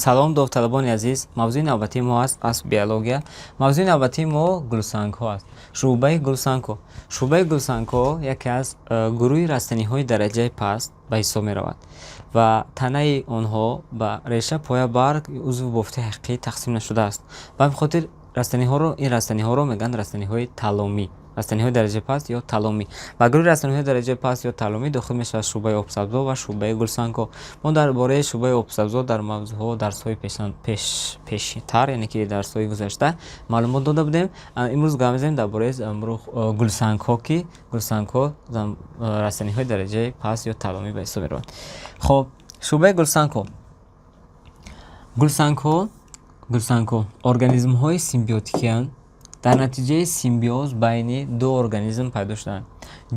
Салом, довталабони азиз! Мавзӯи навбатии мо аст аз биология. Мавзӯи навбатии мо гулсангҳо аст. Шӯъбаи гулсангҳо. Шӯъбаи гулсангҳо яке аз гурӯҳи растаниҳои дараҷаи паст ба ҳисоб меравад ва танаи онҳо ба реша, поя, барг, узву бофтаи ҳақиқӣ тақсим нашудааст. Ба ҳамин хотир растаниҳоро, ин растаниҳоро мегӯянд растаниҳои талломӣ, растаниҳои дараҷаи паст ё талломӣ. Ба гурӯҳи растаниҳои дараҷаи паст ё талломӣ дохил мешавад шӯъбаи обсабзо ва шӯъбаи гулсангҳо. Мо дар бораи шӯъбаи обсабзо дар мавзӯъҳо, дарсҳои пешитар, яъне ки дарсҳои гузашта маълумот дода будем. Имрӯз гап мезанем дар бораи гулсангҳо, ки гулсангҳо растаниҳои дараҷаи паст ё талломӣ ба ҳисоб мераванд. Хоб, шӯъбаи гулсангҳо. Гулсангҳо организмҳои симбиотикиянд, дар натиҷаи симбиоз байни ду организм пайдо шуданд.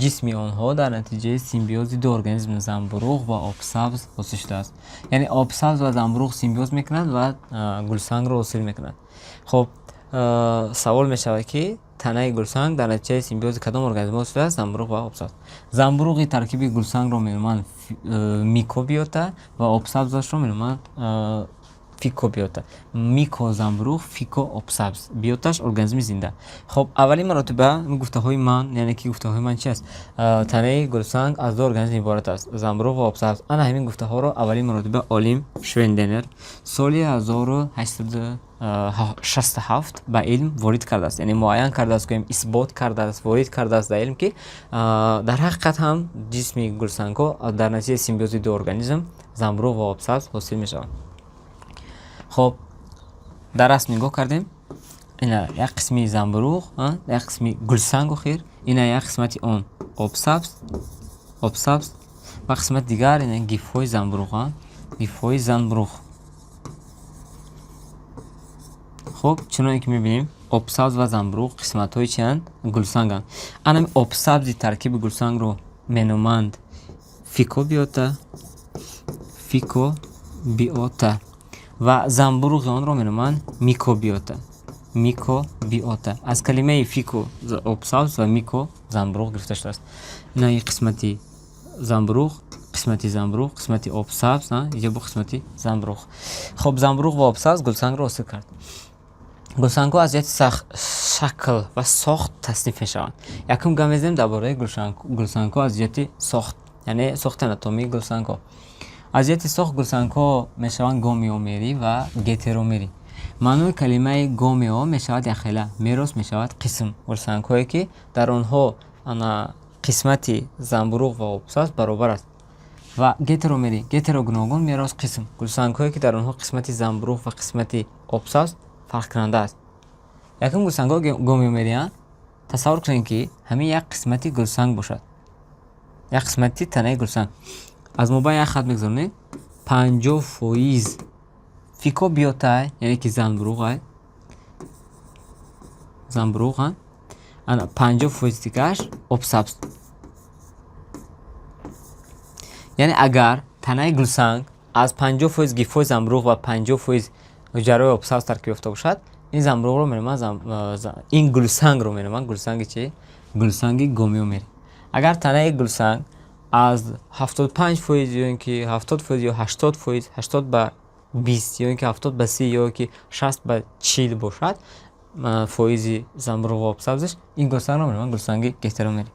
Ҷисми онҳо дар натиҷаи симбиози ду организм, замбуруғ ва обсабз, ҳосил шудааст. Яъне обсабз ва замбуруғ симбиоз мекунанд ва гулсангро ҳосил мекунанд. Хоб, савол мешавад, ки танаи гулсанг дар натиҷаи симбиози кадом организм ҳосил шудааст? Замбуруғ ва обсабз. Замбуруғи таркиби гулсангро меноманд микобиота ва обсабзашро меноманд фикобиота. Мико замбуруғ, фико обсабз, биоташ организми зинда. Хоб, аввалин маротиба гуфтаҳои ман, яъне ки гуфтаҳои ман чи аст? Танаи гулсанг аз ду организм иборат аст, замбуруғ ва обсабз. Ана ҳамин гуфтаҳоро аввалин маротиба олим Швенденер соли 1867 ба илм ворид кардааст, яъне муайян кардааст, гӯем, исбот кардааст, ворид кардааст дар илм, ки дар ҳақиқат ҳам ҷисми гулсангҳо дар натиҷаи симбиози ду организм, замбуруғ ва обсабз, ҳосил мешаванд. Хоб, дар расм нигоҳ кардем: ина як қисми замбуруғ, як қисми гулсанг, охир ина як қисмати он обсабз ва қисмати дигар ина гифҳои замбуруғ, гифҳои замбуруғ. Хуб, чуноне ки мебинем, обсабз ва замбуруғ қисматҳои чианд? Гулсанганд. Анами обсабзи таркиби гулсангро меноманд фикобиота, фикобиота ва замбуруғи онро меноманд микобиота, микобиота. Аз калимаи фико обсабз ва мико замбуруғ гирифта шудааст. Ина ин қисмати замбуруғ, қисмати замбуруғ, қисмати обсабз, инҷа бо қисмати замбуруғ. Хоб, замбуруғ ва обсабз гулсангро ҳосил кард. Гулсангҳо аз ҷиҳати шакл ва сохт тасниф мешаванд. Якум гап мезанем дар бораи гулсангҳо аз ҷиҳати сохт, яъне сохти анатомии гулсангҳо. Аз ҷиҳати сохт гулсангҳо мешаванд гомеомерӣ ва гетеромерӣ. Маънои калимаи гомео мешавад якхела, мерос мешавад қисм. Гулсангҳое, ки дар онҳо ана қисмати замбуруғ ва обсабз баробар аст. Ва гетеромерӣ: гетеро гуногун, мерос қисм. Гулсангҳое, ки дар онҳо қисмати замбуруғ ва қисмати обсабз фарқкунанда аст. Якум гулсангҳо гомеомериянд. Тасаввур кунед, ки ҳамин як қисмати гулсанг бошад, як қисмати танаи гулсанг. Аз мобайн як хат мегузаронем: 50% фикобиотай, яъне ки замбуруғай, замбуруғ, ана 50% дигааш обсабз. Яъне агар танаи гулсанг аз 50% гифҳои замбуруғ ва 50% ҳуҷайраҳои обсабз таркиб ёфта бошад, ин замбуруғро меноманд, ин гулсангро меноманд гулсанги чи? Гулсанги гомеомерӣ. Агар танаи гулсанг аз 75% ё ин ки 70% ё 80%, 80 ба 20 ё ин ки 70 ба 30 ё ки 60 ба 40 бошад фоизи замбуруғ ва обсабзаш, ин гулсангро меноманд гулсанги гетеромерӣ.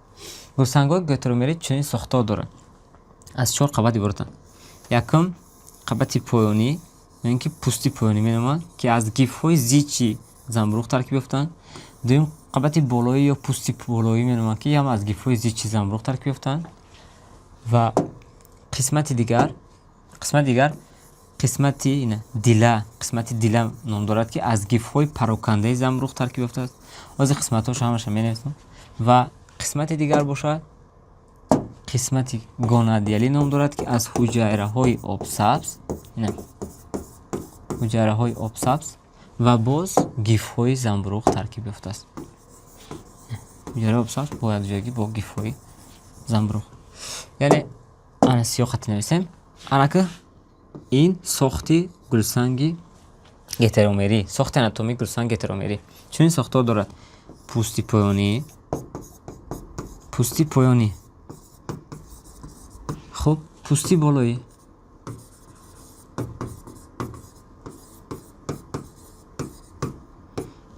Гулсангҳои гетеромерӣ чунин сохтор доранд: аз чор қабат иборатанд. Якум қабати поёнӣ ё ин ки пӯсти поёнӣ меноманд, ки аз гифҳои зичи замбуруғ таркиб ёфтаанд. Дуюм қабати болоӣ ё пӯсти болоӣ меноманд, ки ҳам аз гифҳои зичи замбуруғ таркиб ёфтаанд. Ва қисмати дигар қисмати ина дила, қисмати дила ном дорад, ки аз гифҳои парокандаи замбуруғ таркиб ёфтааст. Ҳозир қисматҳошо ҳамаша менависам. Ва қисмати дигар бошад, қисмати гонадиалӣ ном дорад, ки аз ҳуҷайраҳои обсабз, ина ҳуҷайраҳои обсабз ва боз гифҳои замбуруғ таркиб ёфтааст. Ҳуҷайраҳои обсабз бо якҷоягӣ бо гифҳои замбуруғ. Яъне ана сиёҳ хатӣ нависем. Анака ин сохти гулсанги гетеромерӣ, сохти анатомии гулсанги гетеромерӣ чунин сохтор дорад: пӯсти поёнӣ, пӯсти поёнӣ, хуб, пӯсти болоӣ.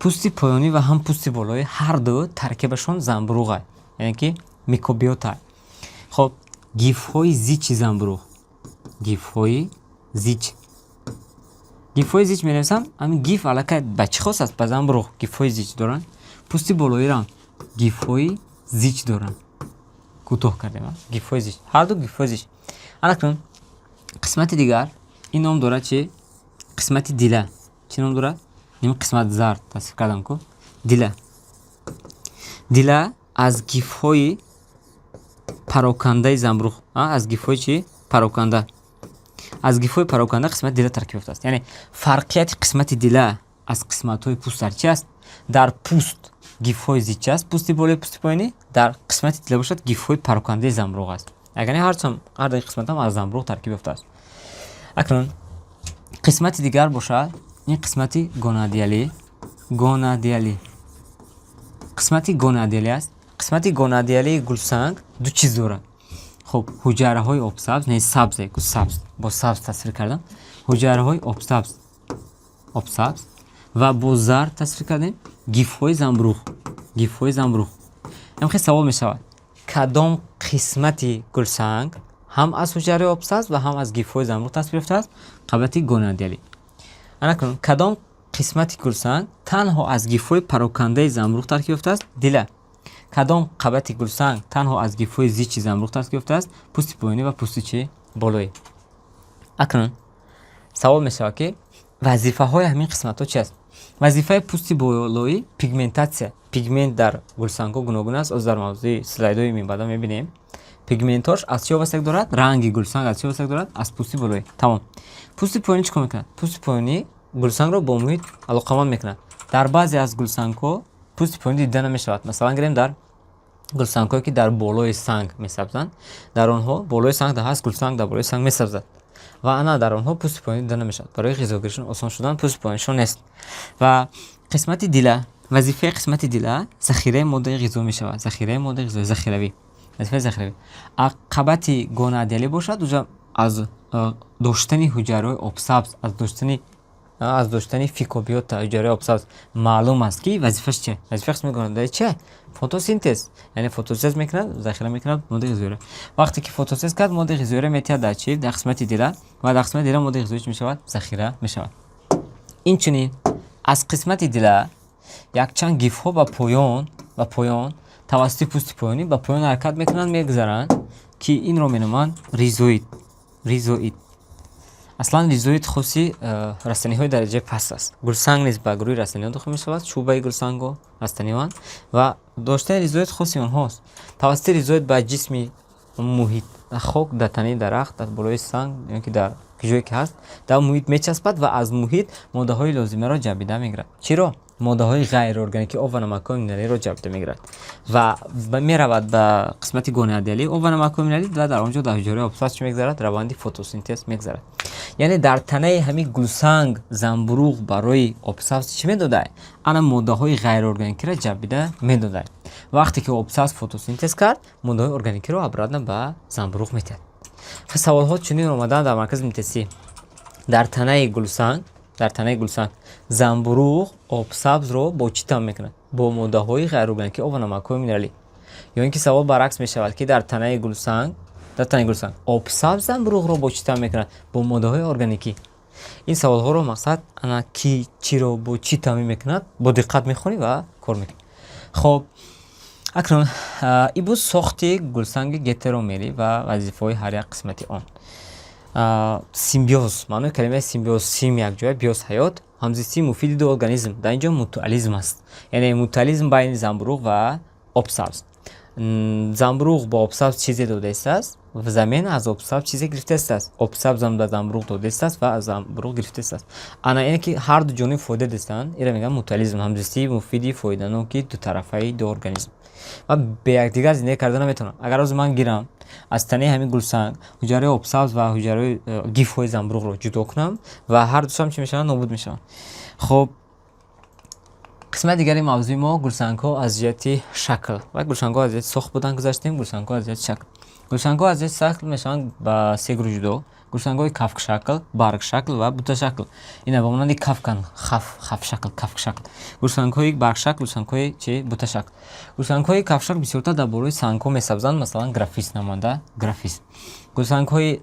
Пӯсти поёнӣ ва ҳам пӯсти болоӣ ҳар ду таркибашон замбуруға, яъне ки микобиота. Хоб, гифҳои зичи замбуруғ, гифҳои зич, гифҳои зич менависам. Ҳамин гиф аллакай ба чӣ хос аст? Ба замбуруғ гифҳои зич доранд. Пӯсти болоиро гифҳои зич доранд. Кӯтоҳ кардем, гифҳои зич, ҳарду гифҳои зич. Анакун қисмати дигар, ин ном дорад чи? Қисмати дила. Чӣ ном дорад? Ин қисмат зард тасвир кардам ку, дила. Дила аз гифҳои парокандаи замбуруғ, аз гифҳои чи? Пароканда. Аз гифҳои пароканда қисмати дила таркиб ёфтааст. Яъне фарқияти қисмати дила аз қисматҳои пӯст дар чи аст? Дар пӯст гифҳои зич аст, пӯсти болои, пӯсти поёнӣ. Дар қисмати дила бошад, гифҳои парокандаи замбуруғ аст. Агар ҳар ду қисматам аз замбуруғ таркиб ёфтааст. Акнун қисмати дигар бошад, ин қисмати гонадиалӣ, гонадиалӣ, қисмати гонадиалӣ аст. Қисмати гонадиалии гулсанг ду чиз дорад. Хуб, ҳуҷайраҳои обсабз, не, сабзе, сабз, бо сабз тасвир кардам, ҳуҷайраҳои обсабз, обсабз ва бо зард тасвир кардем гифҳои замбуруғ, гифҳои замбуруғ. Ҳамхел савол мешавад: кадом қисмати гулсанг ҳам аз ҳуҷайраи обсабз ва ҳам аз гифҳои замбуруғ тасвир ёфтааст? Қабати гонадиалӣ. Анакун кадом қисмати гулсанг танҳо аз гифҳои парокандаи замбуруғ таркиб ёфтааст? Дила. Кадом қабати гулсанг танҳо аз гифҳои зичи замбуруғ таркиб ёфтааст? Пӯсти поёнӣ ва пӯсти чи? Болоӣ. Акнун савол мешавад, ки вазифаҳои ҳамин қисматҳо чи аст? Вазифаи пӯсти болоӣ пигментатсия. Пигмент дар гулсангҳо гуногун аст, оз дар мавзӯи слайдҳои минбаъда мебинем. Пигментҳош аз чӣ вобастагӣ дорад? Ранги гулсанг аз чӣ вобастагӣ дорад? Аз пӯсти болоӣ. Тамом. Пӯсти поёнӣ чӣ кор мекунад? Пӯсти поёнӣ гулсангро бо муҳит алоқаманд мекунад. Дар баъзе аз гулсангҳо пӯсти поёнӣ дида намешавад. Масалан, гирем, дар гулсангҳое, ки дар болои санг месабзанд, дар онҳо болои санг ҳаст, гулсанг дар болои санг месабзад ва ана дар онҳо пӯсти поёнӣ дида намешавад. Барои ғизогиришон осон шудан пӯсти поёнишон нест. Ва қисмати дила, вазифаи қисмати дила захираи моддаи ғизо мешавад, захираи моддаи ғизои захиравӣ, вазифаи захиравӣ. А қабати гонадиалӣ бошад, уҷа аз доштани ҳуҷайраҳои обсабз, аз доштани фикобиота, ҳуҷайраҳои обсабз маълум аст, ки вазифааш чи? Вазифаи қисми гонадиалӣ чи? Фотосинтез. Яъне фотосинтез мекунад, захира мекунад моддаи ғизоиро. Вақте ки фотосинтез кард, моддаи ғизоиро метиҳад дар чи? Дар қисмати дила. Ва дар қисмати дила моддаи ғизоӣ чӣ мешавад? Захира мешавад. Инчунин аз қисмати дила якчанд гифҳо ба поён тавассути пӯсти поёнӣ ба поён ҳаракат мекунанд, мегузаранд, ки инро меноманд ризоид. Ризоид, аслан ризоид хоси растаниҳои дараҷаи паст аст. Гулсанг низ ба гурӯҳи растаниҳо дохил мешавад, шӯъбаи гулсангҳо растаниҳоанд ва доштани ризоид хоси онҳост. Тавассути ризоид ба ҷисми муҳит, хок, дар танаи дарахт, дар болои санг ё ки дар ҷое ки ҳаст, дар муҳит мечаспад ва аз муҳит моддаҳои лозимаро ҷабида мегирад. Чиро? Моддаҳои ғайриорганикӣ, об ва намакҳои минералиро ҷабида мегирад ва меравад ба қисмати гонадиалӣ, об ва намакҳои минералӣ, ва дар он ҷо дар ҳуҷайраи обсабз чӣ мегузарад? Раванди фотосинтез мегузарад. Яъне дар танаи ҳамин гулсанг замбуруғ барои обсабз чӣ медодай? Ана моддаҳои ғайриорганикиро ҷабида медодай. Вақте ки обсабз фотосинтез кард, моддаҳои органикиро обратно ба замбуруғ медиҳад. Саволҳо чунин омаданд дар маркази мтс: дар танаи гулсанг замбуруғ обсабзро бо чӣ таъмин мекунад? Бо моддаҳои ғайриорганикӣ, об ва намакҳои минералӣ. Ё ин ки савол баръакс мешавад, ки дар танаи гулсанг обсабз замбуруғро бо чӣ таъмин мекунад? Бо моддаҳои органикӣ. Ин саволҳоро, мақсад, ана ки чиро бо чӣ таъмин мекунад, бо диққат мехонӣ ва кор мекунӣ. Хоб, акнун ин буд сохти гулсанги гетеромерӣ ва вазифаҳои ҳар як қисмати он. Симбиоз, маънои калимаи симбиоз: сим якҷоя, биоз ҳаёт, ҳамзистии муфиди ду организм. Дар ин ҷо мутуализм аст, яъне мутуализм байни замбуруғ ва обсабз. Замбуруғ бо обсабз чизе додаистааст, взамен аз обсабз чизе гирифтаистааст. Обсабзам ба замбуруғ додаистааст ва аз замбуруғ гирифтаистааст. Ана ине ки ҳар ду ҷониб фоида дистанд, инро мегӯянд мутуализм, ҳамзистии муфиди фоиданоки дутарафаи ду организм. Ва бе якдигар зиндагӣ карда наметавонанд. Агар ҳозир ман гирам, аз танаи ҳамин гулсанг ҳуҷайраи обсабз ва ҳуҷайраҳои гифҳои замбуруғро ҷудо кунам, ва ҳар душам чӣ мешаванд? Нобуд мешаванд. Хоб, қисмати дигари мавзӯи мо гулсангҳо аз ҷиҳати шакл ва гулсангҳо аз ҷиҳати сохт будан гузаштем. Гулсангҳо аз ҷиҳати шакл. Гулсангҳо аз ҷиҳати шакл мешаванд ба се гурӯҳ ҷудо. Гулсангҳои кафкшакл, баргшакл ва буташакл. Ина ба монанди кафкан, хаф, хафшакл, кафкшакл. Гулсангҳои баргшакл, гулсангҳои чи, буташакл. Гулсангҳои кафшакл бисёртар дар болои сангҳо месабзанд, масалан, графис намонда, графис. Гулсангҳои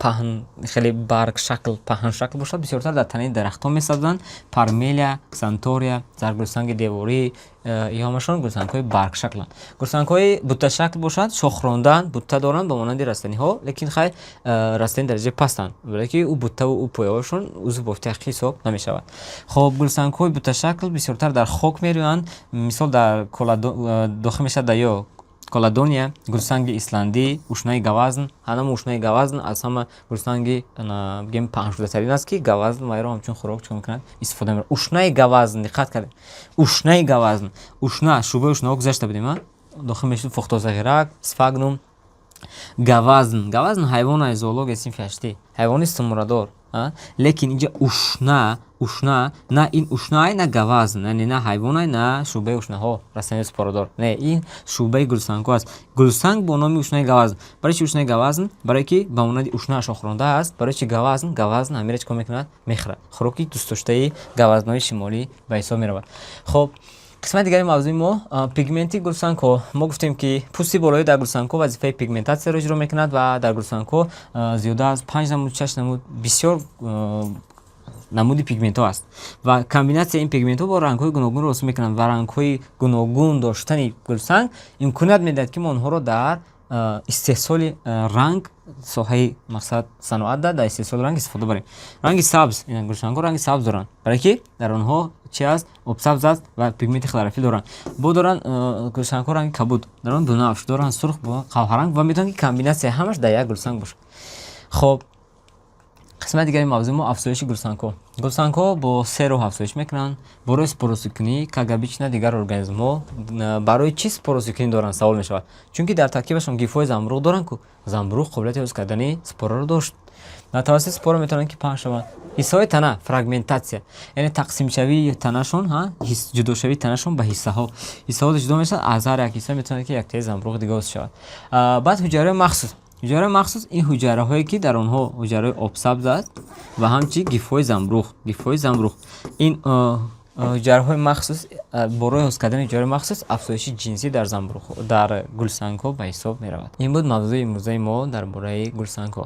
паҳн, хеле баргшакл, паҳншакл бошад, бисёртар дар танаи дарахтон месабзанд: пармелия, ксантория, заргулсанги деворӣ, иҳо ҳамашон гулсангҳои баргшакланд. Гулсангҳои буташакл бошад, шохрондаанд, бутта доранд ба монанди растаниҳо, лекин хай, растании дараҷаи пастанд, барое ки ӯ буттаву ӯ пояҳошон узви бофти ҳақиқӣ ҳисоб намешавад. Хоб, гулсангҳои буташакл бисёртар дар хок мерӯянд, мисол, дар дохил мешавад дар ё кладония, гулсанги исландӣ, ушнаи гавазн. Ҳанама ушнаи гавазн аз ҳама гулсанги, бигем, паҳншудатарин аст, ки гавазн вайро ҳамчун хӯрок чӣ мекунад, истифода мебарад. Ушнаи гавазн, диққат кардем, ушнаи гавазн, ушна, шӯъбаи ушнаҳо гузашта будем, а дохил мешуд фухтозағирак, сфагнум, гавазн. Гавазн ҳайвон аз зоология, синфи ҳаштӣ, ҳайвони сумурадор, лекин инҷа ушна, ушна на ин ушнаай, на гавазн, яъне на ҳайвонай, на шӯъбаи ушнаҳо, растании спорадор. Не, ин шӯъбаи гулсангҳо аст. Гулсанг бо номи ушнаи гавазн. Барои чи ушнаи гавазн? Барое ки ба монанди ушна шохронда аст. Барои чи гавазн? Гавазн ҳамира чӣ кор мекунад? Мехӯрад. Хӯроки дӯстдоштаи гавазнҳои шимолӣ ба ҳисоб меравад. Хоб, қисмати дигари мавзӯи мо — пигменти гулсангҳо. Мо гуфтем, ки пӯсти болоӣ дар гулсангҳо вазифаи пигментатсияро иҷро мекунад ва дар гулсангҳо зиёда аз панҷ намуд, шаш намуд, бисёр намуди пигментҳо аст ва комбинатсияи ин пигментҳо бо рангҳои гуногунро ҳосил мекунанд ва рангҳои гуногун доштани гулсанг имконият медиҳад, ки мо онҳоро дар истеҳсоли ранг, соҳаи, мақсад, саноат, дар истеҳсоли ранг истифода барем. Ранги сабз, гулсангҳо ранги сабз доранд, барое ки дар онҳо чи аст? Обсабз аст ва пигменти хлорофил доранд. Бо доранд гулсангҳо ранги кабуд доранд, бунафш доранд, сурх, қаҳваранг ва метавонад, ки комбинатсияи ҳамаш дар як гулсанг бошад. Хоб, қисмати дигари мавзӯи мо — афзоиши гулсангҳо. Гулсангҳо бо се роҳ афзоиш мекунанд: бо роҳи спорозикунӣ, как обычно дигар организмҳо. Барои чӣ спорозикунӣ доранд, савол мешавад. Чунки дар таркибашон гифҳои замбуруғ доранд ку замбуруғ қобилияти ҳосил кардани спораро дошт ва тавассути спора метавонанд, ки паҳн шаванд. Ҳиссаҳои тана, фрагментатсия, яъне тақсимшавии танашон, ҷудошавии танашон ба ҳиссаҳо. Ҳиссаҳо ҷудо мешавад, аз ҳар як ҳисса метавонад, ки яктаи замбуруғи дига ҳосил шавад. Баъд ҳуҷайраҳои махсус. Ҳуҷайраҳои махсус — ин ҳуҷайраҳое, ки дар онҳо ҳуҷайраҳои обсабз аст ва ҳамчунин гифҳои замбуруғ. Гифҳои замбуруғ, ин ҳуҷайраҳои махсус, бо роҳи ҳосил кардани ҳуҷайраҳои махсус афзоиши ҷинсӣ дар замбуруғ, дар гулсангҳо ба ҳисоб меравад. Ин буд мавзӯи имрӯзаи мо дар бораи гулсангҳо.